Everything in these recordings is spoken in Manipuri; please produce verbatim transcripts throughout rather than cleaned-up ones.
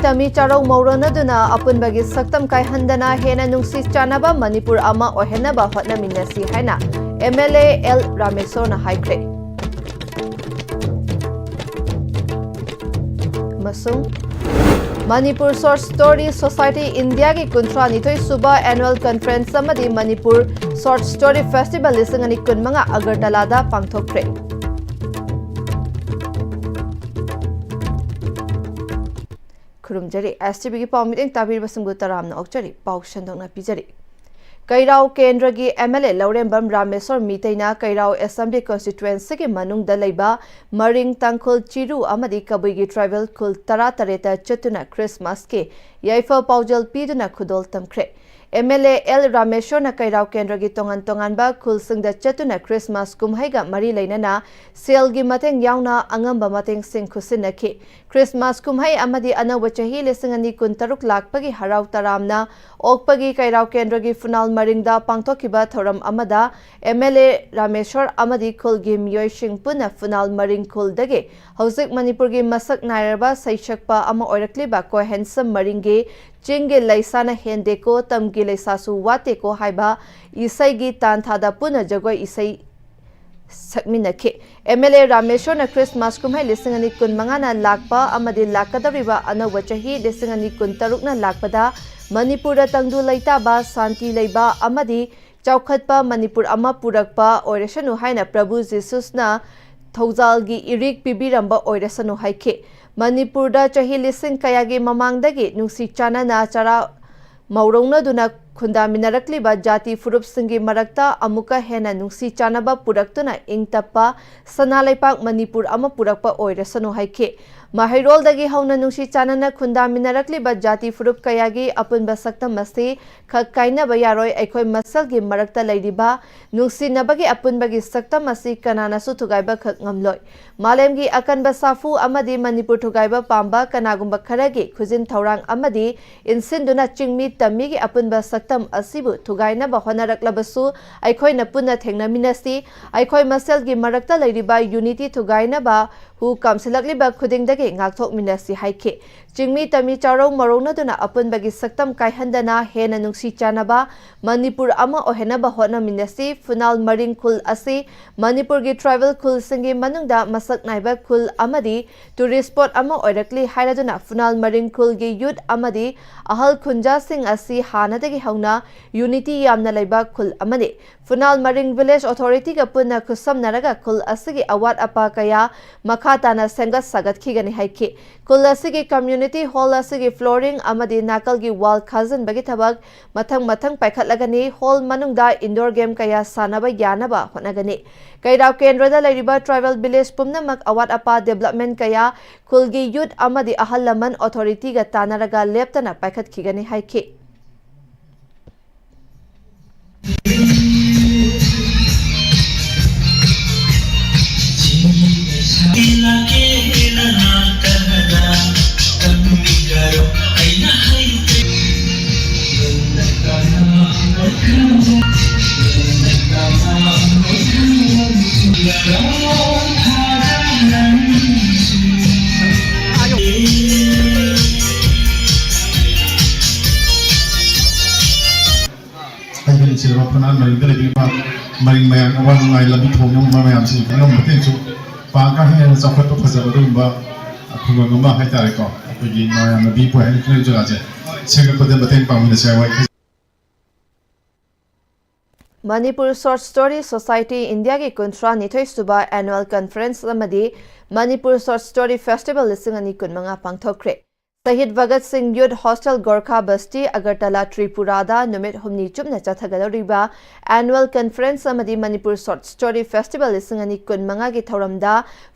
ꯇꯝꯃꯤ ꯆꯥꯔꯧ ꯃꯧꯔꯣꯅꯗꯨꯅ ꯑꯄꯨꯟꯕꯒꯤ ꯁꯛꯇꯝ ꯀꯥꯏꯍꯟꯗꯅ ꯍꯦꯟꯅ ꯅꯨꯡꯁꯤ ꯆꯥꯟꯅꯕ ꯃꯅꯤꯄꯨꯔ ꯑꯃ ꯑꯣꯏꯍꯟꯅꯕ ꯍꯣꯠꯅꯃꯤꯟꯅꯁꯤ ꯍꯥꯏꯅ M L A L ꯔꯥꯃꯦꯁꯣꯔꯅ ꯍꯥꯏꯈ꯭ꯔꯦ꯫ ꯑꯃꯁꯨꯡ ꯃꯅꯤꯄꯨꯔ ꯁꯣꯔꯠ ꯁ꯭ꯇꯣꯔꯤ ꯁꯣꯁꯥꯏꯇꯤ ꯏꯟꯗꯤꯌꯥꯒꯤ ꯀꯨꯟꯊ꯭ꯔꯥ ꯅꯤꯊꯣꯏ ꯁꯨꯕ ꯑꯦꯅꯨꯑꯦꯜ ꯀꯟꯐꯔꯦꯟꯁ ꯑꯃꯗꯤ ꯃꯅꯤꯄꯨꯔ ꯁꯣꯔꯠ ꯁ꯭ꯇꯣꯔꯤ ꯐꯦꯁꯇꯤꯚꯦꯜ ꯂꯤꯁꯤꯡ ꯑꯅꯤ ꯀꯨꯟꯃꯉꯥ ꯑꯒꯔꯇꯂꯥꯗ ꯄꯥꯡꯊꯣꯛꯈ꯭ꯔꯦ꯫ ꯈꯨꯔꯨꯝꯖꯔꯤ꯫ S T Vꯒꯤ ꯄꯥꯎ ꯃꯤꯠꯌꯦꯡ ꯇꯥꯕꯤꯔꯤꯕꯁꯤꯡꯕꯨ ꯇꯔꯥꯝꯅ ꯑꯣꯛꯆꯔꯤ꯫ ꯄꯥꯎ ꯁꯟꯗꯣꯛꯅ ꯄꯤꯖꯔꯤ꯫ ꯀꯩꯔꯥꯎ ꯀꯦꯟꯗ꯭ꯔꯒꯤ M L A Laurembam Rameshwor ꯃꯤꯇꯩꯅ ꯀꯩꯔꯥꯎ assembly ꯀꯣꯟꯁꯇꯤꯇ꯭ꯋꯦꯟꯁꯤꯒꯤ ꯃꯅꯨꯡꯗ ꯂꯩꯕ ꯃꯔꯤꯡ, ꯇꯥꯡꯈꯨꯜ, ꯆꯤꯔꯨ ꯑꯃꯗꯤ ꯀꯕꯨꯏꯒꯤ ꯇ꯭ꯔꯥꯏꯕꯦꯜ ꯈꯨꯜ ꯇꯔꯥ ꯇꯔꯦꯠꯇ ꯆꯠꯇꯨꯅ ꯈ꯭ꯔꯤꯁꯃꯥꯁꯀꯤ ꯌꯥꯏꯐ ꯄꯥꯎꯖꯦꯜ ꯄꯤꯗꯨꯅ ꯈꯨꯗꯣꯜ ꯇꯝꯈ꯭ꯔꯦ꯫ M L A L ꯔꯥꯃꯦꯁꯣꯔꯅ ꯀꯩꯔꯥꯎ ꯀꯦꯟꯗ꯭ꯔꯒꯤ ꯇꯣꯉꯥꯟ ꯇꯣꯉꯥꯟꯕ ꯈꯨꯜꯁꯤꯡꯗ ꯆꯠꯇꯨꯅ ꯈ꯭ꯔꯤꯁꯃꯥꯁ ꯀꯨꯝꯍꯩꯒ ꯃꯔꯤ ꯂꯩꯅꯅ ꯁꯦꯜꯒꯤ ꯃꯇꯦꯡ ꯌꯥꯎꯅ ꯑꯉꯝꯕ ꯃꯇꯦꯡꯁꯤꯡ ꯈꯨꯠꯁꯤꯟꯅꯈꯤ꯫ ꯈ꯭ꯔꯤꯁꯃꯥꯁ ꯀꯨꯝꯍꯩ ꯑꯃꯗꯤ ꯑꯅꯧꯕ ꯆꯍꯤ ꯂꯤꯁꯤꯡ ꯑꯅꯤ ꯀꯨꯟꯇꯔꯨꯛ ꯂꯥꯛꯄꯒꯤ ꯍꯔꯥꯎ ꯇꯔꯥꯝꯅ ꯑꯣꯛꯄꯒꯤ ꯀꯩꯔꯥꯎ ꯀꯦꯟꯗ꯭ꯔꯒꯤ ꯐꯨꯅꯥꯜ ꯃꯔꯤꯡꯗ ꯄꯥꯡꯊꯣꯛꯈꯤꯕ ꯊꯧꯔꯝ ꯑꯃꯗ M L A ꯔꯥꯃꯦꯁꯣꯔ ꯑꯃꯗꯤ ꯈꯨꯜꯒꯤ ꯃꯤꯑꯣꯏꯁꯤꯡ ꯄꯨꯟꯅ ꯐꯨꯅꯥꯜ ꯃꯔꯤꯡ ꯈꯨꯜꯗꯒꯤ ꯍꯧꯖꯤꯛ ꯃꯅꯤꯄꯨꯔꯒꯤ ꯃꯁꯛ ꯅꯥꯏꯔꯕ ꯁꯩꯁꯛꯄ ꯑꯃ ꯑꯣꯏꯔꯛꯂꯤꯕ ꯀꯣꯍꯦꯟꯁꯝ ꯃꯔꯤꯡꯒꯤ "ꯆꯤꯡꯒꯤ ꯂꯩꯁꯥꯅ ꯍꯦꯟꯗꯦꯀꯣ, ꯇꯝꯒꯤ ꯂꯩꯁꯥꯁꯨ ꯋꯥꯠꯇꯦꯀꯣ" ꯍꯥꯏꯕ ꯏꯁꯩꯒꯤ ꯇꯥꯟꯊꯥꯗ ꯄꯨꯟꯅ ꯖꯒꯣꯏ ꯏꯁꯩ ꯁꯛꯃꯤꯟꯅꯈꯤ꯫ M L A ꯔꯥꯃꯦꯁꯣꯔꯅ ꯈ꯭ꯔꯤꯁꯃꯥꯁ ꯀꯨꯝꯍꯩ ꯂꯤꯁꯤꯡ ꯑꯅꯤ ꯀꯨꯟꯃꯉꯥꯅ ꯂꯥꯛꯄ ꯑꯃꯗꯤ ꯂꯥꯛꯀꯗꯧꯔꯤꯕ ꯑꯅꯧꯕ ꯆꯍꯤ ꯂꯤꯁꯤꯡ ꯑꯅꯤ ꯀꯨꯟꯇꯔꯨꯛꯅ ꯂꯥꯛꯄꯗ ꯃꯅꯤꯄꯨꯔꯗ ꯇꯪꯗꯨ ꯂꯩꯇꯥꯕ, ꯁꯥꯟꯇꯤ ꯂꯩꯕ ꯑꯃꯗꯤ ꯆꯥꯎꯈꯠꯄ ꯃꯅꯤꯄꯨꯔ ꯑꯃ ꯄꯨꯔꯛꯄ ꯑꯣꯏꯔꯁꯅꯨ ꯍꯥꯏꯅ ꯄ꯭ꯔꯚꯨ ꯖꯤꯁꯨꯁꯅ ꯊꯧꯖꯥꯜꯒꯤ ꯏꯔꯤꯛ ꯄꯤꯕꯤꯔꯝꯕ ꯑꯣꯏꯔꯁꯅꯨ ꯍꯥꯏꯈꯤ꯫ ꯃꯅꯤꯄꯨꯔꯗ ꯆꯍꯤ ꯂꯤꯁꯤꯡ ꯀꯌꯥꯒꯤ ꯃꯃꯥꯡꯗꯒꯤ ꯅꯨꯡꯁꯤ ꯆꯥꯟꯅꯅ ꯆꯔꯥ ꯃꯧꯔꯧꯅꯗꯨꯅ ꯈꯨꯟꯗꯥꯃꯤꯟꯅꯔꯛꯂꯤꯕ ꯖꯥꯇꯤ ꯐꯨꯔꯨꯞꯁꯤꯡꯒꯤ ꯃꯔꯛꯇ ꯑꯃꯨꯛꯀ ꯍꯦꯟꯅ ꯅꯨꯡꯁꯤ ꯆꯥꯟꯅꯕ ꯄꯨꯔꯛꯇꯨꯅ ꯏꯪ ꯇꯞꯄ ꯁꯅꯥ ꯂꯩꯄꯥꯛ ꯃꯅꯤꯄꯨꯔ ꯑꯃ ꯄꯨꯔꯛꯄ ꯑꯣꯏꯔꯁꯅꯨ ꯍꯥꯏꯈꯤ꯫ ꯃꯍꯩꯔꯣꯜꯗꯒꯤ ꯍꯧꯅ ꯅꯨꯡꯁꯤ ꯆꯥꯟꯅꯅ ꯈꯨꯟꯗꯥꯃꯤꯟꯅꯔꯛꯂꯤꯕ ꯖꯥꯇꯤ ꯐꯨꯔꯨꯞ ꯀꯌꯥꯒꯤ ꯑꯄꯨꯟꯕ ꯁꯛꯇꯝ ꯑꯁꯤ ꯈꯛ ꯀꯥꯏꯅꯕ ꯌꯥꯔꯣꯏ꯫ ꯑꯩꯈꯣꯏ ꯃꯁꯦꯜꯒꯤ ꯃꯔꯛꯇ ꯂꯩꯔꯤꯕ ꯅꯨꯡꯁꯤꯅꯕꯒꯤ ꯑꯄꯨꯟꯕꯒꯤ ꯁꯛꯇꯝ ꯑꯁꯤ ꯀꯅꯥꯅꯁꯨ ꯊꯨꯒꯥꯏꯕ ꯈꯛ ꯉꯝꯂꯣꯏ꯫ ꯃꯥꯂꯦꯝꯒꯤ ꯑꯀꯟꯕ ꯁꯥꯐꯨ ꯑꯃꯗꯤ ꯃꯅꯤꯄꯨꯔ ꯊꯨꯒꯥꯏꯕ ꯄꯥꯝꯕ ꯀꯅꯥꯒꯨꯝꯕ ꯈꯔꯒꯤ ꯈꯨꯖꯤꯟ ꯊꯧꯔꯥꯡ ꯑꯃꯗꯤ ꯏꯟꯁꯤꯟꯗꯨꯅ ꯆꯤꯡꯃꯤ ꯇꯝꯃꯤꯒꯤ ꯑꯄꯨꯟꯕ ꯁꯛ ꯁꯛꯇꯝ ꯑꯁꯤꯕꯨ ꯊꯨꯒꯥꯏꯅꯕ ꯍꯣꯠꯅꯔꯛꯂꯕꯁꯨ ꯑꯩꯈꯣꯏꯅ ꯄꯨꯟꯅ ꯊꯦꯡꯅꯃꯤꯟꯅꯁꯤ꯫ ꯑꯩꯈꯣꯏ ꯃꯁꯦꯜꯒꯤ ꯃꯔꯛꯇ ꯂꯩꯔꯤꯕ unity ꯊꯨꯒꯥꯏꯅꯕ ꯍꯨ ꯀꯥꯝꯁꯤꯜꯂꯛꯂꯤꯕ ꯈꯨꯗꯤꯡꯗꯒꯤ ꯉꯥꯛꯊꯣꯛꯃꯤꯟꯅꯁꯤ ꯍꯥꯏꯈꯤ꯫ ꯆꯤꯡꯃꯤ ꯇꯝꯃꯤ ꯆꯥꯔꯧ ꯃꯔꯧꯅꯗꯨꯅ ꯑꯄꯨꯟꯕꯒꯤ ꯁꯛꯇꯝ ꯀꯥꯏꯍꯟꯗꯅ ꯍꯦꯟꯅ ꯅꯨꯡꯁꯤ ꯆꯥꯟꯅꯕ ꯃꯅꯤꯄꯨꯔ ꯑꯃ ꯑꯣꯏꯍꯟꯅꯕ ꯍꯣꯠꯅꯃꯤꯟꯅꯁꯤ꯫ ꯐꯨꯅꯥꯜ ꯃꯔꯤꯡ ꯈꯨꯜ ꯑꯁꯤ ꯃꯅꯤꯄꯨꯔꯒꯤ tribal ꯈꯨꯜꯁꯤꯡꯒꯤ ꯃꯅꯨꯡꯗ ꯃꯁꯛ ꯅꯥꯏꯕ ꯈꯨꯜ ꯑꯃꯗꯤ tourist spot ꯑꯃ ꯑꯣꯏꯔꯛꯂꯤ ꯍꯥꯏꯔꯗꯨꯅ ꯐꯨꯅꯥꯜ ꯃꯔꯤꯡ ꯈꯨꯜꯒꯤ youth ꯑꯃꯗꯤ ꯑꯍꯜ ꯈꯨꯟꯖꯥꯁꯤꯡ ꯑꯁꯤ ꯍꯥꯟꯅꯗꯒꯤ ꯍꯧꯅ unity ꯌꯥꯝꯅ ꯂꯩꯕ ꯈꯨꯜ ꯑꯃꯅꯤ꯫ ꯐꯨꯅꯥꯜ ꯃꯔꯤꯡ village authority ꯒ ꯄꯨꯟꯅ ꯈꯨꯠꯁꯝꯅꯔꯒ ꯈꯨꯜ ꯑꯁꯤꯒꯤ ꯑꯋꯥꯠ ꯑꯄꯥ ꯀꯌꯥ ꯃꯈꯥ ꯇꯥꯅ ꯁꯦꯝꯒꯠ ꯁꯥꯒꯠꯈꯤꯒꯅꯤ ꯍꯥꯏꯈꯤ꯫ ꯈꯨꯜ ꯑꯁꯤꯒꯤ community hall ꯑꯁꯤꯒꯤ flooring ꯑꯃꯗꯤ ꯅꯥꯀꯜꯒꯤ wall ꯈꯥꯖꯤꯟꯕꯒꯤ ꯊꯕꯛ ꯃꯊꯪ ꯃꯊꯪ ꯄꯥꯏꯈꯠꯂꯒꯅꯤ꯫ Hall ꯃꯅꯨꯡꯗ indoor game ꯀꯌꯥ ꯁꯥꯟꯅꯕ ꯌꯥꯅꯕ ꯍꯣꯠꯅꯒꯅꯤ꯫ ꯀꯩꯔꯥꯎ ꯀꯦꯟꯗ꯭ꯔꯗ ꯂꯩꯔꯤꯕ tribal village ꯄꯨꯝꯅꯃꯛ ꯑꯋꯥꯠ ꯑꯄꯥ development ꯀꯌꯥ ꯈꯨꯜꯒꯤ youth ꯑꯃꯗꯤ ꯑꯍꯜ ꯂꯃꯟ authority ꯒ ꯇꯥꯟꯅꯔꯒ ꯂꯦꯞꯇꯅ ꯄꯥꯏꯈꯠꯈꯤꯒꯅꯤ ꯍꯥꯏꯈꯤ꯫ ꯑꯩꯒꯤ ꯅꯨꯡꯁꯤꯔꯕ ꯐꯨꯅꯥꯟ ꯃꯔꯤꯡꯗ ꯂꯩꯕꯤꯔꯤꯕ ꯃꯔꯤꯡ ꯃꯌꯥꯝ, ꯑꯋꯥ ꯅꯨꯡꯉꯥꯏ, ꯂꯝꯕꯤ ꯊꯣꯡ ꯌꯧꯕ ꯃꯌꯥꯝꯁꯤꯡ ꯑꯉꯝꯕ ꯃꯇꯦꯡꯁꯨ ꯄꯥꯡ ꯀꯥ ꯍꯦꯟꯅ ꯆꯥꯎꯈꯠꯄ ꯐꯖꯕ ꯑꯗꯨꯒꯨꯝꯕ ꯈꯨꯡꯒꯪ ꯑꯃ ꯍꯥꯏꯇꯥꯔꯦꯀꯣ, ꯑꯩꯈꯣꯏꯒꯤ ꯃꯌꯥꯝꯅ ꯕꯤ ꯄꯣꯏꯟ ꯍꯥꯏꯅ ꯈꯪꯅꯔꯤꯕ ꯖꯒꯥꯁꯦ ꯁꯦꯝꯒꯠꯄꯗ ꯃꯇꯦꯡ ꯄꯥꯡꯃꯤꯟꯅꯁꯦ ꯍꯥꯏꯕ ꯋꯥꯍꯩ ꯃꯅꯤꯄꯨꯔ Short Story Society ꯏꯟꯗꯤꯌꯥꯒꯤ ꯀꯨꯟꯊ꯭ꯔꯥ ꯅꯤꯊꯣꯏ ꯁꯨꯕ annual conference ꯑꯃꯗꯤ ꯃꯅꯤꯄꯨꯔ Short Story Festival ꯂꯤꯁꯤꯡ ꯑꯅꯤ ꯀꯨꯟꯃꯉꯥ ꯄꯥꯡꯊꯣꯛꯈ꯭ꯔꯦ꯫ ꯁꯍꯤꯗ ꯚꯒꯠ ꯁꯤꯡ ꯌꯨꯊ ꯍꯣꯁꯇꯦꯜ ꯒꯣꯔꯈꯥ ꯕꯁꯇꯤ, ꯑꯒꯔꯇꯂꯥ, ꯇ꯭ꯔꯤꯄꯨꯔꯥꯗ ꯅꯨꯃꯤꯠ ꯍꯨꯝꯅꯤ ꯆꯨꯞꯅ ꯆꯠꯊꯒꯗꯧꯔꯤꯕ annual conference ꯑꯃꯗꯤ ꯃꯅꯤꯄꯨꯔ Short Story Festival ꯂꯤꯁꯤꯡ ꯑꯅꯤ ꯀꯨꯟꯃꯉꯥꯒꯤ ꯊꯧꯔꯝꯗ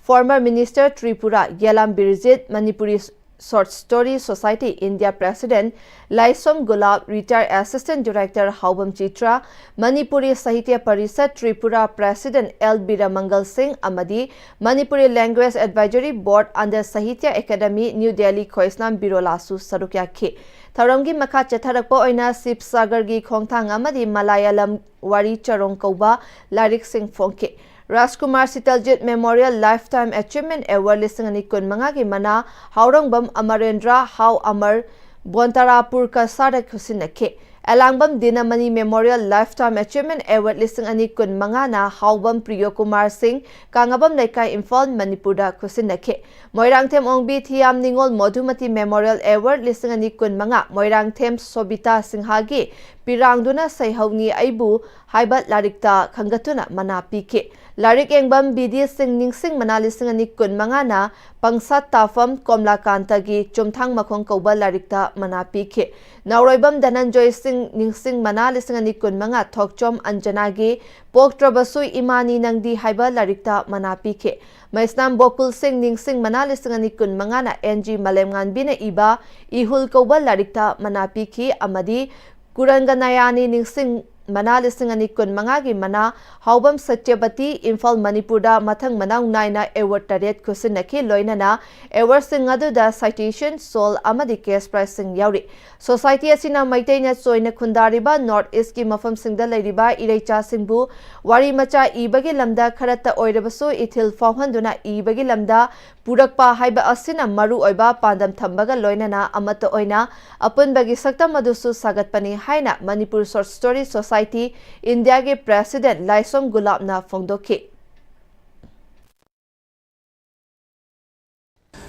former minister Tripura ꯌꯦꯂꯥꯝ ꯕꯤꯔꯖꯤꯠ, Manipuri Short Story Society India President Laisom Gulab, Retired Assistant Director Haobam Chitra, Manipuri Sahitya Parishad Tripura President L Biramangal Singh ꯑꯃꯗꯤ Manipuri Language Advisory Board under Sahitya Academy, New Delhi ꯈꯣꯏꯁꯅꯥꯝ ꯕꯤꯔꯣꯂꯥꯁꯨ ꯁꯔꯨꯛ ꯌꯥꯈꯤ꯫ ꯊꯧꯔꯝꯒꯤ ꯃꯈꯥ ꯆꯠꯊꯔꯛꯄ ꯑꯣꯏꯅ ꯁꯤꯕꯁꯥꯒꯔꯒꯤ ꯈꯣꯡꯊꯥꯡ ꯑꯃꯗꯤ ꯃꯂꯥꯌꯥꯂꯝ ꯋꯥꯔꯤ ꯆꯔꯣꯡ ꯀꯧꯕ ꯂꯥꯏꯔꯤꯛꯁꯤꯡ ꯐꯣꯡꯈꯤ꯫ ꯔꯥꯖꯀꯨꯃꯥꯔ ꯁꯤꯇꯜꯖꯤꯠ Memorial Lifetime Achievement Award ꯂꯤꯁꯤꯡ ꯑꯅꯤ ꯀꯨꯟ ꯃꯉꯥꯒꯤ ꯃꯅꯥ ꯍꯥꯎꯔꯪꯕꯝ ꯑꯃꯔꯦꯟꯗ꯭ꯔ ꯍꯥꯎ ꯑꯃꯔ ꯕꯣꯟꯇꯥꯔꯥꯄꯨꯔ ꯀꯁꯥꯔꯗ ꯈꯨꯠꯁꯤꯟꯅꯈꯤ꯫ ꯑꯦꯂꯥꯡꯕꯝ ꯗꯤꯅꯃꯅꯤ Memorial Lifetime Achievement Award ꯂꯤꯁꯤꯡ ꯑꯅꯤ ꯀꯨꯟ ꯃꯉꯥꯅ ꯍꯥꯎꯕꯝ ꯄ꯭ꯔꯤꯌꯣꯀꯨꯃꯥꯔ ꯁꯤꯡ, ꯀꯥꯉꯕꯝ ꯂꯩꯀꯥꯏ, ꯏꯝꯐꯥꯜ, ꯃꯅꯤꯄꯨꯔꯗ ꯈꯨꯠꯁꯤꯟꯅꯈꯤ꯫ ꯃꯣꯏꯔꯥꯡꯊꯦꯝ ꯑꯣꯡꯕꯤ ꯊꯤꯌꯥꯝ ꯅꯤꯉꯣꯜ ꯃꯣꯙꯨꯃꯇꯤ Memorial Award ꯂꯤꯁꯤꯡ ꯑꯅꯤ ꯀꯨꯟ ꯃꯉꯥ, ꯃꯣꯏꯔꯥꯡꯊꯦꯝ ꯁꯣꯕꯤꯇꯥ ꯁꯤꯡꯍꯒꯤ ꯄꯤꯔꯥꯡꯗꯨꯅ ꯁꯩꯍꯧꯅꯤ ꯑꯩꯕꯨ ꯍꯥꯏꯕ ꯂꯥꯏꯔꯤꯛꯇ ꯈꯟꯒꯠꯇꯨꯅ ꯃꯅꯥ ꯄꯤꯈꯤ꯫ ꯂꯥꯏꯔꯤꯛ ꯌꯦꯡꯕꯝ ꯕꯤ ꯗꯤ ꯁꯤꯡ ꯅꯤꯡꯁꯤꯡ ꯃꯅꯥ ꯂꯤꯁꯤꯡ ꯑꯅꯤ ꯀꯨꯟ ꯃꯉꯥꯅ ꯄꯪꯁꯥꯠ ꯇꯥꯐꯝ ꯀꯣꯝꯂꯥꯀꯥꯟꯇꯒꯤ ꯆꯨꯝꯊꯥꯡ ꯃꯈꯣꯡ ꯀꯧꯕ ꯂꯥꯏꯔꯤꯛꯇ ꯃꯅꯥ ꯄꯤꯈꯤ꯫ ꯅꯥꯎꯔꯣꯏꯕꯝ ꯙꯅꯟꯖꯣꯏ ꯁꯤꯡ ꯅꯤꯡꯁꯤꯡ ꯃꯅꯥ ꯂꯤꯁꯤꯡ ꯑꯅꯤ ꯀꯨꯟ ꯃꯉꯥ ꯊꯣꯛꯆꯣꯝ ꯑꯟꯖꯅꯥꯒꯤ ꯄꯣꯛꯇ꯭ꯔꯕꯁꯨ ꯏꯃꯥꯅꯤ ꯅꯪꯗꯤ ꯍꯥꯏꯕ ꯂꯥꯏꯔꯤꯛꯇ ꯃꯅꯥ ꯄꯤꯈꯤ꯫ ꯃꯩꯁꯅꯥꯝ ꯕꯣꯀꯨꯜ ꯁꯤꯡ ꯅꯤꯡꯁꯤꯡ ꯃꯅꯥ ꯂꯤꯁꯤꯡ ꯑꯅꯤ ꯀꯨꯟ ꯃꯉꯥꯅ ꯑꯦꯟ ꯖꯤ ꯃꯥꯂꯦꯝꯉꯥꯟꯕꯤꯅ ꯏꯕ ꯏꯍꯨꯜ ꯀꯧꯕ ꯂꯥꯏꯔꯤꯛꯇ ꯃꯅꯥ ꯄꯤꯈꯤ ꯑꯃꯗꯤ ꯀꯨꯔꯪꯒꯅꯌꯥꯅꯤ ꯅꯤꯡꯁꯤꯡ ꯃꯅꯥ ꯂꯤꯁꯤꯡ ꯑꯅꯤ ꯀꯨꯟ ꯃꯉꯥꯒꯤ ꯃꯅꯥ ꯍꯥꯎꯕꯝ ꯁꯇ꯭ꯌꯕꯇꯤ, ꯏꯝꯐꯥꯜ, ꯃꯅꯤꯄꯨꯔꯗ ꯃꯊꯪ ꯃꯅꯥꯎ ꯅꯥꯏꯅ award ꯇꯔꯦꯠ ꯈꯨꯠꯁꯤꯟꯅꯈꯤ꯫ ꯂꯣꯏꯅꯅ award ꯁꯤꯡ ꯑꯗꯨꯗ citation, shawl ꯑꯃꯗꯤ cash prize ꯁꯤꯡ ꯌꯥꯎꯔꯤ꯫ Society ꯑꯁꯤꯅ ꯃꯩꯇꯩꯅ ꯆꯣꯏꯅ ꯈꯨꯟꯗꯥꯔꯤꯕ North East ꯀꯤ ꯃꯐꯝꯁꯤꯡꯗ ꯂꯩꯔꯤꯕ ꯏꯔꯩꯆꯥꯁꯤꯡꯕꯨ ꯋꯥꯔꯤ ꯃꯆꯥ ꯏꯕꯒꯤ ꯂꯝꯗ ꯈꯔꯇ ꯑꯣꯏꯔꯕꯁꯨ ꯏꯊꯤꯜ ꯐꯥꯎꯍꯟꯗꯨꯅ ꯏꯕꯒꯤ ꯂꯝꯗ ꯄꯨꯔꯛꯄ ꯍꯥꯏꯕ ꯑꯁꯤꯅ ꯃꯔꯨ ꯑꯣꯏꯕ ꯄꯥꯟꯗꯝ ꯊꯝꯕꯒ ꯂꯣꯏꯅꯅ ꯑꯃꯠꯇ ꯑꯣꯏꯅ ꯑꯄꯨꯟꯕꯒꯤ ꯁꯛꯇꯝ ꯑꯗꯨꯁꯨ ꯁꯥꯒꯠꯄꯅꯤ ꯍꯥꯏꯅ ꯃꯅꯤꯄꯨꯔ Short Story Society ꯏꯟꯗꯤꯌꯥꯒꯤ President ꯂꯥꯏꯁꯣꯝ ꯒꯨꯂꯥꯞꯅ ꯐꯣꯡꯗꯣꯛꯈꯤ꯫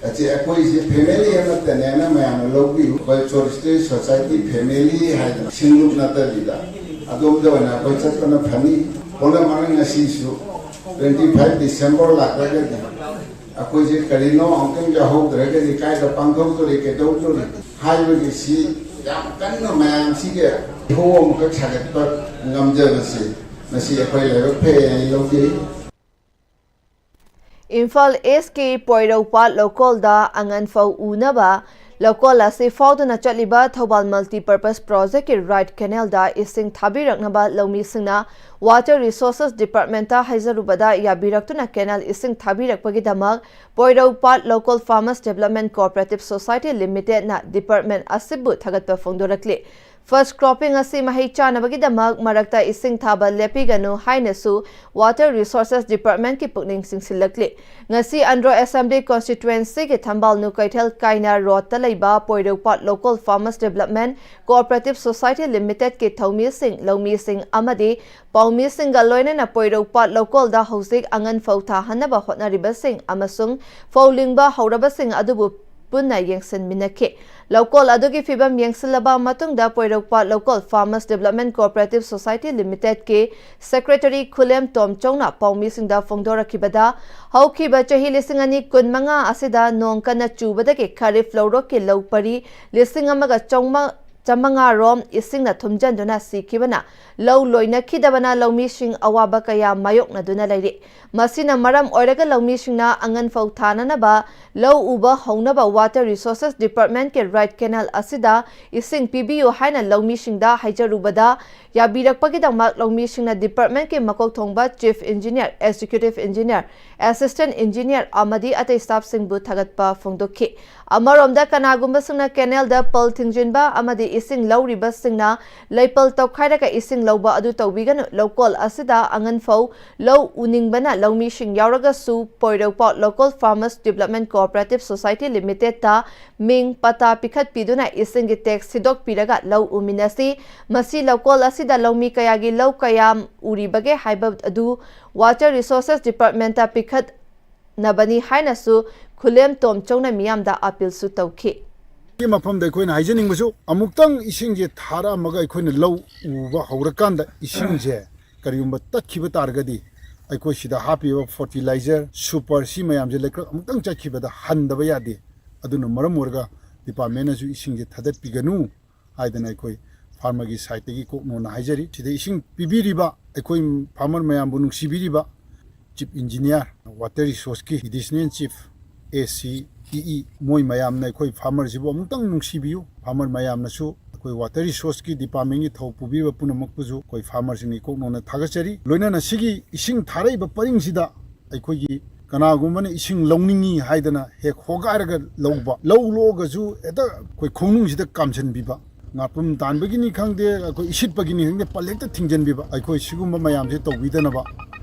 ꯑꯁꯤ ꯑꯩꯈꯣꯏꯁꯦ family ꯑꯃꯠꯇꯅꯦꯅ ꯃꯌꯥꯝꯅ ꯂꯧꯕꯤꯌꯨ꯫ ꯑꯩꯈꯣꯏ Short Story Society family ꯍꯥꯏꯗꯅ ꯁꯤꯡꯂꯨꯞ ꯅꯠꯇꯕꯤꯗ ꯑꯗꯣꯝꯗ ꯑꯣꯏꯅ ꯑꯩꯈꯣꯏ ꯆꯠꯄꯅ ꯐꯅꯤ꯫ ꯄꯣꯂꯝ ꯑꯃꯅ ꯉꯁꯤꯁꯨ twenty five December ꯂꯥꯛꯂꯒꯗꯤ ꯑꯩꯈꯣꯏꯁꯦ ꯀꯔꯤꯅꯣ ꯑꯃꯨꯛꯇꯪ ꯌꯥꯎꯍꯧꯗ꯭ꯔꯒꯗꯤ ꯀꯥꯏꯗ ꯄꯥꯡꯊꯣꯛꯇꯣꯔꯤ, ꯀꯩꯗꯧꯗꯣꯔꯤ ꯍꯥꯏꯕꯒꯤ ꯁꯤ ꯌꯥꯝ ꯀꯟꯅ ꯃꯌꯥꯝꯁꯤꯒꯤ ꯏꯍꯧ ꯑꯃꯈꯛ ꯁꯥꯒꯠꯄ ꯉꯝꯖꯕꯁꯤ ꯉꯁꯤ ꯑꯩꯈꯣꯏ ꯂꯥꯏꯕꯛ ꯐꯩ ꯍꯥꯏꯅ ꯂꯧꯖꯩ꯫ ꯏꯝꯐꯥꯜ ꯏꯁꯀꯤ ꯄꯣꯏꯔꯧꯄꯥꯠ ꯂꯧꯀꯣꯜꯗ ꯑꯉꯟ ꯐꯧ ꯎꯅꯕ ꯂꯧꯀꯣꯜ ꯑꯁꯤ ꯐꯥꯎꯗꯨꯅ ꯆꯠꯂꯤꯕ ꯊꯧꯕꯥꯜ ꯃꯜꯇꯤꯄꯔꯄꯁ ꯄ꯭ꯔꯣꯖꯦꯛꯀꯤ ꯔꯥꯏꯠ ꯀꯦꯅꯦꯜꯗ ꯏꯁꯤꯡ ꯊꯥꯕꯤꯔꯛꯅꯕ ꯂꯧꯃꯤꯁꯤꯡꯅ ꯋꯥꯇꯔ ꯔꯤꯁꯣꯔꯁꯦꯁ ꯗꯤꯄꯥꯔꯠꯃꯦꯟꯇ ꯍꯥꯏꯖꯔꯨꯕꯗ ꯌꯥꯕꯤꯔꯛꯇꯨꯅ ꯀꯦꯅꯦꯜ ꯏꯁꯤꯡ ꯊꯥꯕꯤꯔꯛꯄꯒꯤꯗꯃꯛ Poiroupat local farmers development cooperative society ꯂꯤꯃꯤꯇꯦꯗꯅ ꯗꯤꯄꯥꯔꯠꯃꯦꯟ ꯑꯁꯤꯕꯨ ꯊꯥꯒꯠꯄ ꯐꯣꯡꯗꯣꯔꯛꯂꯤ꯫ ꯐꯥꯁ ꯀ꯭ꯔꯣꯞꯄꯤꯡ ꯑꯁꯤ ꯃꯍꯩ ꯆꯥꯅꯕꯒꯤꯗꯃꯛ ꯃꯔꯛꯇ ꯏꯁꯤꯡ ꯊꯥꯕ ꯂꯦꯞꯄꯤꯒꯅꯨ ꯍꯥꯏꯅꯁꯨ ꯋꯥꯇꯔ ꯔꯤꯁꯣꯔꯁꯦꯁ ꯗꯤꯄꯥꯔꯠꯃꯦꯟꯀꯤ ꯄꯨꯛꯅꯤꯡ ꯆꯤꯡꯁꯤꯜꯂꯛꯂꯤ꯫ ꯉꯁꯤ ꯑꯟꯗ꯭ꯔꯣ ꯑꯦꯁꯦꯝꯕ꯭ꯂꯤ ꯀꯣꯟꯁꯇꯤꯇ꯭ꯋꯦꯟꯁꯤꯒꯤ ꯊꯝꯕꯥꯜ ꯅꯨꯀꯩꯊꯦꯜ ꯀꯥꯏꯅ ꯔꯣꯗꯇ ꯂꯩꯕ Poiroupat local farmers development cooperative society ꯂꯤꯃꯤꯇꯦꯗꯀꯤ ꯊꯧꯃꯤꯁꯤꯡ, ꯂꯧꯃꯤꯁꯤꯡ ꯑꯃꯗꯤ ꯄꯥꯎꯃꯤꯁꯤꯡꯒ ꯂꯣꯏꯅꯅ ꯄꯣꯏꯔꯧꯄꯥꯠ ꯂꯧꯀꯣꯜꯗ ꯍꯧꯖꯤꯛ ꯑꯉꯟ ꯐꯧ ꯊꯥꯍꯟꯅꯕ ꯍꯣꯠꯅꯔꯤꯕꯁꯤꯡ ꯑꯃꯁꯨꯡ ꯐꯧ ꯂꯤꯡꯕ ꯍꯧꯔꯕꯁꯤꯡ ꯑꯗꯨꯕꯨ ꯄꯨꯟꯅ ꯌꯦꯡꯁꯤꯟꯃꯤꯟꯅꯈꯤ꯫ ꯂꯧꯀꯣꯜ ꯑꯗꯨꯒꯤ ꯐꯤꯕꯝ ꯌꯦꯡꯁꯤꯜꯂꯕ ꯃꯇꯨꯡꯗ Poiroupat local farmers development cooperative society ꯂꯤꯃꯤꯇꯦꯗꯀꯤ ꯁꯦꯀ꯭ꯔꯦꯇꯔꯤ ꯈꯨꯂꯦꯝ ꯇꯣꯝꯆꯧꯅ ꯄꯥꯎꯃꯤꯁꯤꯡꯗ ꯐꯣꯡꯗꯣꯔꯛꯈꯤꯕꯗ, ꯍꯧꯈꯤꯕ ꯆꯍꯤ ꯂꯤꯁꯤꯡ ꯑꯅꯤ ꯀꯨꯟꯃꯉꯥ ꯑꯁꯤꯗ ꯅꯣꯡ ꯀꯟꯅ ꯆꯨꯕꯗꯒꯤ ꯈꯔꯤꯐ ꯂꯧꯔꯣꯛꯀꯤ ꯂꯧ ꯄꯔꯤ ꯂꯤꯁꯤꯡ ꯑꯃꯒ ꯆꯥꯃꯉꯥ ꯔꯣꯝ ꯏꯁꯤꯡꯅ ꯊꯨꯝꯖꯤꯟꯗꯨꯅ ꯁꯤꯈꯤꯕꯅ ꯂꯧ ꯂꯣꯏꯅꯈꯤꯗꯕꯅ ꯂꯧꯃꯤꯁꯤꯡ ꯑꯋꯥꯕ ꯀꯌꯥ ꯃꯥꯌꯣꯛꯅꯗꯨꯅ ꯂꯩꯔꯤ꯫ ꯃꯁꯤꯅ ꯃꯔꯝ ꯑꯣꯏꯔꯒ ꯂꯧꯃꯤꯁꯤꯡꯅ ꯑꯉꯟ ꯐꯧ ꯊꯥꯅꯅꯕ ꯂꯧ ꯎꯕ ꯍꯧꯅꯕ ꯋꯥꯇꯔ ꯔꯤꯁꯣꯔꯁꯦꯁ ꯗꯤꯄꯥꯔꯠꯃꯦꯟꯀꯤ ꯔꯥꯏꯠ ꯀꯦꯅꯦꯜ ꯑꯁꯤꯗ ꯏꯁꯤꯡ ꯄꯤꯕꯤꯌꯨ ꯍꯥꯏꯅ ꯂꯧꯃꯤꯁꯤꯡꯗ ꯍꯥꯏꯖꯔꯨꯕꯗ ꯌꯥꯕꯤꯔꯛꯄꯒꯤꯗꯃꯛ ꯂꯧꯃꯤꯁꯤꯡꯅ ꯗꯤꯄꯥꯔꯠꯃꯦꯟꯀꯤ ꯃꯀꯣꯛ ꯊꯣꯡꯕ chief engineer, executive engineer, assistant engineer ꯑꯃꯗꯤ ꯑꯇꯩ ꯁ꯭ꯇꯥꯐꯁꯤꯡꯕꯨ ꯊꯥꯒꯠꯄ ꯐꯣꯡꯗꯣꯛꯈꯤ꯫ ꯑꯃꯔꯣꯝꯗ ꯀꯅꯥꯒꯨꯝꯕꯁꯤꯡꯅ ꯀꯦꯅꯦꯜꯗ ꯄꯜ ꯊꯤꯡꯖꯤꯟꯕ ꯑꯃꯗꯤ ꯏꯁꯤꯡ ꯂꯧꯔꯤꯕꯁꯤꯡꯅ ꯂꯩꯄꯜ ꯇꯧꯈꯥꯏꯔꯒ ꯏꯁꯤꯡ ꯂꯧꯕ ꯑꯗꯨ ꯇꯧꯕꯤꯒꯅꯨ꯫ ꯂꯧꯀꯣꯜ ꯑꯁꯤꯗ ꯑꯉꯟ ꯐꯧ ꯂꯧ ꯎꯅꯤꯡꯕꯅ ꯂꯧꯃꯤꯁꯤꯡ ꯌꯥꯎꯔꯒꯁꯨ Poiroupat local farmers development cooperative society ꯂꯤꯃꯤꯇꯦꯗꯇ ꯃꯤꯡ ꯄꯇꯥ ꯄꯤꯈꯠꯄꯤꯗꯨꯅ ꯏꯁꯤꯡꯒꯤ ꯇꯦꯛꯁ ꯊꯤꯗꯣꯛꯄꯤꯔꯒ ꯂꯧ ꯎꯃꯤꯟꯅꯁꯤ꯫ ꯃꯁꯤ ꯂꯧꯀꯣꯜ ꯑꯁꯤꯗ ꯂꯧꯃꯤ ꯀꯌꯥꯒꯤ ꯂꯧ ꯀꯌꯥꯝ ꯎꯔꯤꯕꯒꯦ ꯍꯥꯏꯕ ꯑꯗꯨ ꯋꯥꯇꯔ ꯔꯤꯁꯣꯔꯁꯦꯁ ꯗꯤꯄꯥꯔꯠꯃꯦꯟꯇ ꯄꯤꯈꯠꯅꯕꯅꯤ ꯍꯥꯏꯅꯁꯨ ꯈꯨꯂꯦꯝ ꯇꯣꯝꯆꯧꯅ ꯃꯤꯌꯥꯝꯗ ꯑꯄꯤꯜꯁꯨ ꯇꯧꯈꯤ꯫ ꯁꯤ ꯃꯐꯝꯗ ꯑꯩꯈꯣꯏꯅ ꯍꯥꯏꯖꯅꯤꯡꯕꯁꯨ, ꯑꯃꯨꯛꯇꯪ ꯏꯁꯤꯡꯁꯦ ꯊꯥꯔꯛꯑꯝꯃꯒ ꯑꯩꯈꯣꯏꯅ ꯂꯧ ꯎꯕ ꯍꯧꯔꯀꯥꯟꯗ ꯏꯁꯤꯡꯁꯦ ꯀꯔꯤꯒꯨꯝꯕ ꯇꯠꯈꯤꯕ ꯇꯥꯔꯒꯗꯤ, ꯑꯩꯈꯣꯏ ꯁꯤꯗ ꯍꯥꯞꯄꯤꯕ ꯐꯔꯇꯤꯂꯥꯏꯖꯔ, ꯁꯨꯄꯔ, ꯁꯤ ꯃꯌꯥꯝꯁꯦ ꯂꯩꯀ꯭ꯔꯛ ꯑꯃꯨꯛꯇꯪ ꯆꯠꯈꯤꯕꯗ ꯍꯟꯗꯕ ꯌꯥꯗꯦ꯫ ꯑꯗꯨꯅ ꯃꯔꯝ ꯑꯣꯏꯔꯒ ꯗꯤꯄꯥꯔꯠꯃꯦꯟꯅꯁꯨ ꯏꯁꯤꯡꯁꯦ ꯊꯥꯗꯠꯄꯤꯒꯅꯨ ꯍꯥꯏꯗꯅ ꯑꯩꯈꯣꯏ ꯐꯥꯔꯃꯔꯒꯤ ꯁꯥꯏꯠꯇꯒꯤ ꯀꯣꯛꯅꯣꯅ ꯍꯥꯏꯖꯔꯤ꯫ ꯁꯤꯗ ꯏꯁꯤꯡ ꯄꯤꯕꯤꯔꯤꯕ ꯑꯩꯈꯣꯏ ꯐꯥꯔꯃꯔ ꯃꯌꯥꯝꯕꯨ ꯅꯨꯡꯁꯤꯕꯤꯔꯤꯕ ꯆꯤꯐ ꯏꯟꯖꯤꯅꯤꯌꯥꯔ Water Resource ꯀꯤ Additional Chief, A C, E E, ꯃꯣꯏ ꯃꯌꯥꯝꯅ ꯑꯩꯈꯣꯏ farmer ꯁꯤꯕꯨ ꯑꯃꯨꯛꯇꯪ ꯅꯨꯡꯁꯤꯕꯤꯌꯨ꯫ Farmer ꯃꯌꯥꯝꯅꯁꯨ ꯑꯩꯈꯣꯏ Water Resource ꯀꯤ department ꯀꯤ ꯊꯧ ꯄꯨꯕꯤꯔꯤꯕ ꯄꯨꯝꯅꯃꯛꯄꯨꯁꯨ ꯑꯩꯈꯣꯏ farmer ꯁꯤꯡꯒꯤ ꯀꯣꯛ ꯅꯧꯅ ꯊꯥꯒꯠꯆꯔꯤ꯫ ꯂꯣꯏꯅꯅ ꯁꯤꯒꯤ ꯏꯁꯤꯡ ꯊꯥꯔꯛꯏꯕ ꯄꯔꯤꯡꯁꯤꯗ ꯑꯩꯈꯣꯏꯒꯤ ꯀꯅꯥꯒꯨꯝꯕꯅ ꯏꯁꯤꯡ ꯂꯧꯅꯤꯡꯉꯤ ꯍꯥꯏꯗꯅ ꯍꯦꯛ ꯍꯣꯒꯥꯏꯔꯒ ꯂꯧꯕ, ꯂꯧ ꯂꯣꯛꯑꯒꯁꯨ ꯍꯦꯛꯇ ꯑꯩꯈꯣꯏ ꯈꯣꯡꯅꯨꯡꯁꯤꯗ ꯀꯥꯝꯁꯤꯟꯕꯤꯕ, ꯉꯥꯄ꯭ꯔꯨꯝ ꯇꯥꯟꯕꯒꯤꯅꯤ ꯈꯪꯗꯦ, ꯑꯩꯈꯣꯏ ꯏꯁꯤꯠꯄꯒꯤꯅꯤ ꯈꯪꯗꯦ, ꯄꯜ ꯍꯦꯛꯇ ꯊꯤꯡꯖꯤꯟꯕꯤꯕ꯫ ꯑꯩꯈꯣꯏ ꯁꯤꯒꯨꯝꯕ ꯃꯌꯥꯝꯁꯦ ꯇꯧꯕꯤꯗꯅꯕ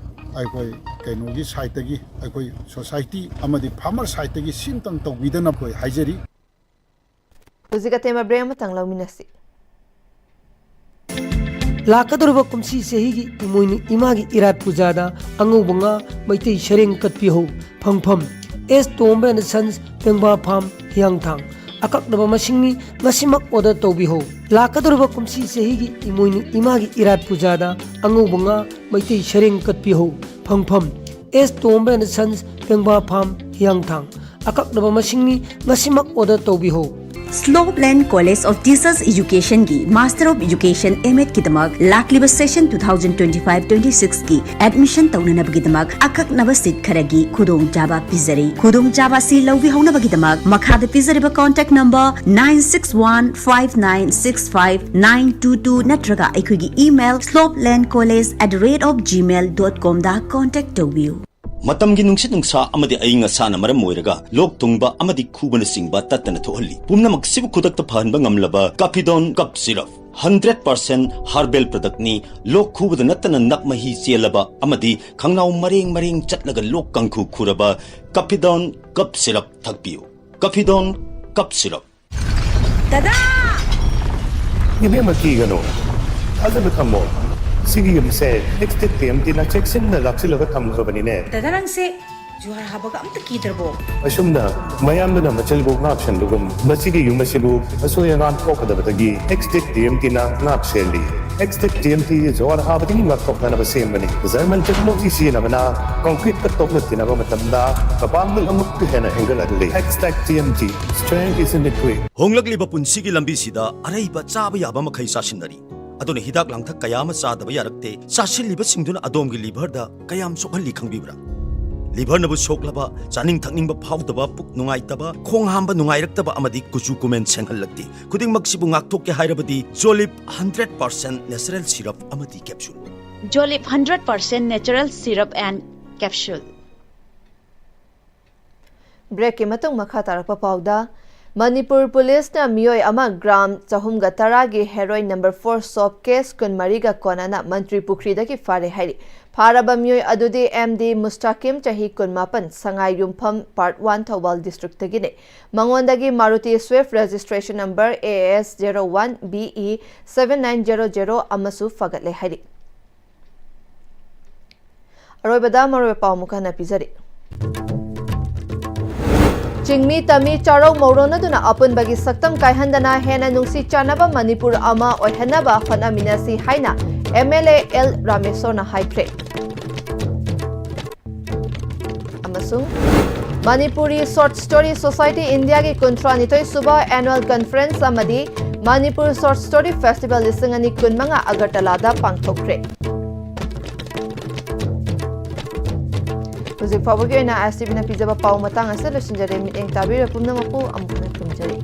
ꯑꯩꯈꯣꯏ ꯀꯩꯅꯣꯒꯤ side ꯇꯒꯤ, ꯑꯩꯈꯣꯏ society ꯑꯃꯗꯤ farmer side ꯇꯒꯤ ꯁꯤꯝꯇꯪ ꯇꯧꯕꯤꯗꯅꯕ ꯑꯩꯈꯣꯏ ꯍꯥꯏꯖꯔꯤ꯫ ꯍꯧꯖꯤꯛ ꯑꯇꯦꯟꯕ break ꯑꯃꯇꯪ ꯂꯧꯃꯤꯟꯅꯁꯤ꯫ ꯂꯥꯛꯀꯗꯧꯔꯤꯕ ꯀꯨꯝꯁꯤ ꯆꯍꯤꯒꯤ ꯏꯃꯣꯏꯅꯨ ꯏꯃꯥꯒꯤ ꯏꯔꯥꯠ ꯄꯨꯖꯥꯗ ꯑꯉꯧꯕ ꯉꯥ, ꯃꯩꯇꯩ ꯁꯔꯦꯡ ꯀꯠꯄꯤꯍꯧ꯫ ꯐꯪꯐꯝ, ꯑꯦꯁ ꯇꯣꯝꯕ and Sons, ꯄꯦꯡꯕꯥ farm, ꯍꯤꯌꯥꯡꯊꯥꯡ꯫ ꯑꯀꯛꯅꯕ ꯃꯁꯤꯡꯅꯤ, ꯉꯁꯤꯃꯛ order ꯇꯧꯕꯤꯍꯧ꯫ ꯂꯥꯛꯀꯗꯧꯔꯤꯕ ꯀꯨꯝꯁꯤ ꯆꯍꯤꯒꯤ ꯏꯃꯣꯏꯅꯨ ꯏꯃꯥꯒꯤ ꯏꯔꯥꯠ ꯄꯨꯖꯥꯗ ꯑꯉꯧꯕ ꯉꯥ, ꯃꯩꯇꯩ ꯁꯔꯦꯡ ꯀꯠꯄꯤꯍꯧ꯫ ꯐꯪꯐꯝ, ꯑꯦꯁ ꯇꯣꯝꯕ and Sons, ꯄꯦꯡꯕꯥ farm, ꯍꯤꯌꯥꯡꯊꯥꯡ꯫ ꯑꯀꯛꯅꯕ ꯃꯁꯤꯡꯅꯤ, ꯉꯁꯤꯃꯛ order ꯇꯧꯕꯤꯍꯧ꯫ Slopeland College of Teachers Education ꯒꯤ Master of Education, M.Ed ꯀꯤꯗꯃꯛ ꯂꯥꯛꯂꯤꯕ session two thousand twenty five twenty six ꯀꯤ admission ꯇꯧꯅꯅꯕꯒꯤꯗꯃꯛ ꯑꯀꯛꯅꯕ seat ꯈꯔꯒꯤ ꯈꯨꯗꯣꯡꯆꯥꯕ ꯄꯤꯖꯔꯤ꯫ ꯈꯨꯗꯣꯡꯆꯥꯕ ꯑꯁꯤ ꯂꯧꯕꯤꯍꯧꯅꯕꯒꯤꯗꯃꯛ ꯃꯈꯥꯗ ꯄꯤꯖꯔꯤꯕ contact number nine six one five nine six five nine two two ꯅꯠꯇ꯭ꯔꯒ ꯑꯩꯈꯣꯏꯒꯤ email slopelandcollege at the rate of gmail dot com the contact ꯇꯧꯕꯤꯌꯨ꯫ ꯃꯇꯝꯒꯤ ꯅꯨꯡꯁꯤꯠ ꯅꯨꯡꯁꯥ ꯑꯃꯗꯤ ꯑꯏꯪ ꯑꯁꯥꯅ ꯃꯔꯝ ꯑꯣꯏꯔꯒ ꯂꯣꯛ ꯊꯨꯡꯕ ꯑꯃꯗꯤ ꯈꯨꯕꯅꯆꯤꯡꯕ ꯇꯠꯇꯅ ꯊꯣꯛꯍꯜꯂꯤ꯫ ꯄꯨꯝꯅꯃꯛꯁꯤꯕꯨ ꯈꯨꯗꯛꯇ ꯐꯍꯟꯕ ꯉꯝꯂꯕ Caphidone Cough Syrup, hundred percent herbal product ꯅꯤ꯫ ꯂꯣꯛ ꯈꯨꯕꯗ ꯅꯠꯇꯅ ꯅꯞ ꯃꯍꯤ ꯆꯦꯜꯂꯕ ꯑꯃꯗꯤ ꯈꯪꯅꯥꯎ ꯃꯔꯦꯡ ꯃꯔꯦꯡ ꯆꯠꯂꯒ ꯂꯣꯛ ꯀꯥꯡꯈꯨ ꯈꯨꯔꯕ Caphidone Cough Syrup ꯊꯛꯄꯤꯌꯨ꯫ Caphidone Cough Syrup꯫ ꯗꯗꯥ! ꯏꯕꯦꯝꯃ, ꯀꯤꯒꯅꯨ, ꯊꯥꯖꯕ ꯊꯝꯃꯣ꯫ ꯁꯤꯒꯤ ꯌꯨꯝꯁꯦ ꯑꯦꯛꯁꯇꯦꯛ ꯇꯤ ꯑꯦꯝ ꯇꯤꯅ ꯆꯦꯛꯁꯤꯟꯅ ꯂꯥꯛꯁꯤꯜꯂꯒ ꯊꯝꯈ꯭ꯔꯕꯅꯤꯅꯦ꯫ ꯗꯗꯥ, ꯅꯪꯁꯦ ꯖꯨꯍꯥꯔ ꯍꯥꯕꯒ ꯑꯝꯇ ꯀꯤꯗ꯭ꯔꯕꯣ? ꯑꯁꯨꯝꯅ ꯃꯌꯥꯝꯗꯨꯅ ꯃꯆꯤꯜꯕꯨ ꯉꯥꯛ ꯁꯦꯟꯕꯒꯨꯝ, ꯃꯁꯤꯒꯤ ꯌꯨꯝ ꯑꯁꯤꯕꯨ ꯑꯁꯣꯏ ꯑꯉꯥꯝ ꯊꯣꯛꯀꯗꯕꯗꯒꯤ ꯑꯦꯛꯁꯇꯦꯛ ꯇꯤ ꯑꯦꯝ ꯇꯤꯅ ꯉꯥꯛ ꯁꯦꯜꯂꯤ꯫ ꯑꯦꯛꯁꯇꯦꯛ ꯇꯤ ꯑꯦꯝ ꯇꯤ ꯖꯨꯍꯥꯔ ꯍꯥꯕꯗꯒꯤ ꯉꯥꯛꯊꯣꯛꯅꯅꯕ ꯁꯦꯝꯕꯅꯤ꯫ ꯖꯔꯃꯟ ꯇꯦꯛꯅꯣꯂꯣꯖꯤ ꯁꯤꯖꯤꯟꯅꯕꯅ ꯀꯪꯀ꯭ꯔꯤꯠꯀ ꯇꯣꯛꯅ ꯇꯤꯟꯅꯕ ꯃꯇꯝꯗ ꯃꯄꯥꯡꯒꯜ ꯑꯃꯨꯛꯀ ꯍꯦꯟꯅ ꯍꯦꯟꯒꯠꯍꯜꯂꯤ꯫ Extek T M T, strength is in the grit. ꯍꯣꯡꯂꯛꯂꯤꯕ ꯄꯨꯟꯁꯤꯒꯤ ꯂꯝꯕꯤꯁꯤꯗ ꯑꯔꯩꯕ ꯆꯥꯕ ꯌꯥꯕ ꯃꯈꯩ ꯆꯥꯁꯤꯟꯅꯔꯤ꯫ ꯑꯗꯨꯅ ꯍꯤꯗꯥꯛ ꯂꯥꯡꯊꯛ ꯀꯌꯥ ꯑꯃ ꯆꯥꯗꯕ ꯌꯥꯔꯛꯇꯦ꯫ ꯆꯥꯁꯤꯜꯂꯤꯕꯁꯤꯡꯗꯨꯅ ꯑꯗꯣꯝꯒꯤ liver ꯗ ꯀꯌꯥꯝ ꯁꯣꯛꯍꯜꯂꯤ ꯈꯪꯕꯤꯕ꯭ꯔꯥ? ꯂꯤꯚꯔꯅꯕꯨ ꯁꯣꯛꯂꯕ, ꯆꯥꯅꯤꯡ ꯊꯛꯅꯤꯡꯕ ꯐꯥꯎꯗꯕ, ꯄꯨꯛ ꯅꯨꯡꯉꯥꯏꯇꯕ, ꯈꯣꯡ ꯍꯥꯝꯕ ꯅꯨꯡꯉꯥꯏꯔꯛꯇꯕ ꯑꯃꯗꯤ ꯀꯨꯆꯨ ꯀꯨꯃꯦꯟ ꯁꯦꯡꯍꯜꯂꯛꯇꯦ꯫ ꯈꯨꯗꯤꯡꯃꯛꯁꯤꯕꯨ ꯉꯥꯛꯊꯣꯛꯀꯦ ꯍꯥꯏꯔꯕꯗꯤ ꯖꯣꯂꯤꯞ ꯍꯟꯗ꯭ꯔꯦꯠ ꯄꯥꯔꯁꯦꯟ ꯅꯦꯆꯔꯦꯜ ꯁꯤꯔꯞ ꯑꯃꯗꯤ capsule. Jolip hundred percent natural syrup and capsule. ꯕ꯭ꯔꯦꯛꯀꯤ ꯃꯇꯨꯡ ꯃꯈꯥ ꯇꯥꯔꯛꯄ ꯄꯥꯎꯗ, ꯃꯅꯤꯄꯨꯔ ꯄꯨꯂꯤꯁꯅ ꯃꯤꯑꯣꯏ ꯑꯃ ꯒ꯭ꯔꯥꯝ ꯆꯍꯨꯝꯒ ꯇꯔꯥꯒꯤ heroin number four soap case ꯀꯨꯟꯃꯔꯤꯒ ꯀꯣꯟꯅꯅ ꯃꯟꯇ꯭ꯔꯤ ꯄꯨꯈ꯭ꯔꯤꯗꯒꯤ ꯐꯥꯔꯦ ꯍꯥꯏꯔꯤ꯫ ꯐꯥꯔꯕ ꯃꯤꯑꯣꯏ ꯑꯗꯨꯗꯤ ꯑꯦꯝ ꯗꯤ ꯃꯨꯁꯇꯥꯀꯤꯝ, ꯆꯍꯤ ꯀꯨꯟꯃꯥꯄꯟ, ꯁꯉꯥꯏ ꯌꯨꯝꯐꯝ, ꯄꯥꯔꯠ ꯋꯥꯟ, ꯊꯧꯕꯥꯜ ꯗꯤꯁꯇ꯭ꯔꯤꯛꯇꯒꯤꯅꯦ꯫ ꯃꯉꯣꯟꯗꯒꯤ Maruti Swift registration number A S zero one B E seven nine zero zero ꯑꯃꯁꯨ ꯐꯒꯠꯂꯦ ꯍꯥꯏꯔꯤ꯫ ꯑꯔꯣꯏꯕꯗ ꯃꯔꯨꯑꯣꯏꯕ ꯄꯥꯎ ꯑꯃꯨꯛ ꯍꯟꯅ ꯄꯤꯖꯔꯤ꯫ ꯆꯤꯡꯃꯤ ꯇꯝꯃꯤ ꯆꯥꯔꯧ ꯃꯧꯔꯣꯅꯗꯨꯅ ꯑꯄꯨꯟꯕꯒꯤ ꯁꯛꯇꯝ ꯀꯥꯏꯍꯟꯗꯅ ꯍꯦꯟꯅ ꯅꯨꯡꯁꯤ ꯆꯥꯟꯅꯕ ꯃꯅꯤꯄꯨꯔ ꯑꯃ ꯑꯣꯏꯍꯟꯅꯕ ꯍꯣꯠꯅꯃꯤꯟꯅꯁꯤ ꯍꯥꯏꯅ ꯑꯦꯝ ꯑꯦꯜ ꯑꯦ ꯑꯦꯜ ꯔꯥꯃꯦꯁꯣꯔꯅ ꯍꯥꯏꯈ꯭ꯔꯦ꯫ ꯑꯃꯁꯨꯡ ꯃꯅꯤꯄꯨꯔꯤ ꯁꯣꯔꯠ ꯁ꯭ꯇꯣꯔꯤ ꯁꯣꯁꯥꯏꯇꯤ ꯏꯟꯗꯤꯌꯥꯒꯤ ꯀꯨꯟꯊ꯭ꯔꯥꯅꯤꯊꯣꯏ ꯁꯨꯕ ꯑꯦꯅꯨꯑꯦꯜ ꯀꯟꯐꯔꯦꯟꯁ ꯑꯃꯗꯤ ꯃꯅꯤꯄꯨꯔ ꯁꯣꯔꯠ ꯁ꯭ꯇꯣꯔꯤ ꯐꯦꯁꯇꯤꯚꯦꯜ ꯂꯤꯁꯤꯡ ꯑꯅꯤ ꯀꯨꯟꯃꯉꯥ ꯑꯒꯔꯇꯂꯥꯗ ꯄꯥꯡꯊꯣꯛꯈ꯭ꯔꯦ꯫ ꯍꯧꯖꯤꯛ ꯐꯥꯎꯕꯒꯤ ꯑꯣꯏꯅ ꯑꯥꯏ ꯑꯦꯁ ꯇꯤ ꯚꯤꯅ ꯄꯤꯖꯕ ꯄꯥꯎ ꯃꯇꯥꯡ ꯑꯁꯤꯗ ꯂꯣꯏꯁꯤꯟꯖꯔꯦ꯫ ꯃꯤꯠꯌꯦꯡ ꯇꯥꯕꯤꯔꯤꯕ ꯄꯨꯝꯅꯃꯛꯄꯨ ꯑꯃꯨꯛ ꯍꯟꯅ ꯈꯨꯔꯨꯝꯖꯔꯤ꯫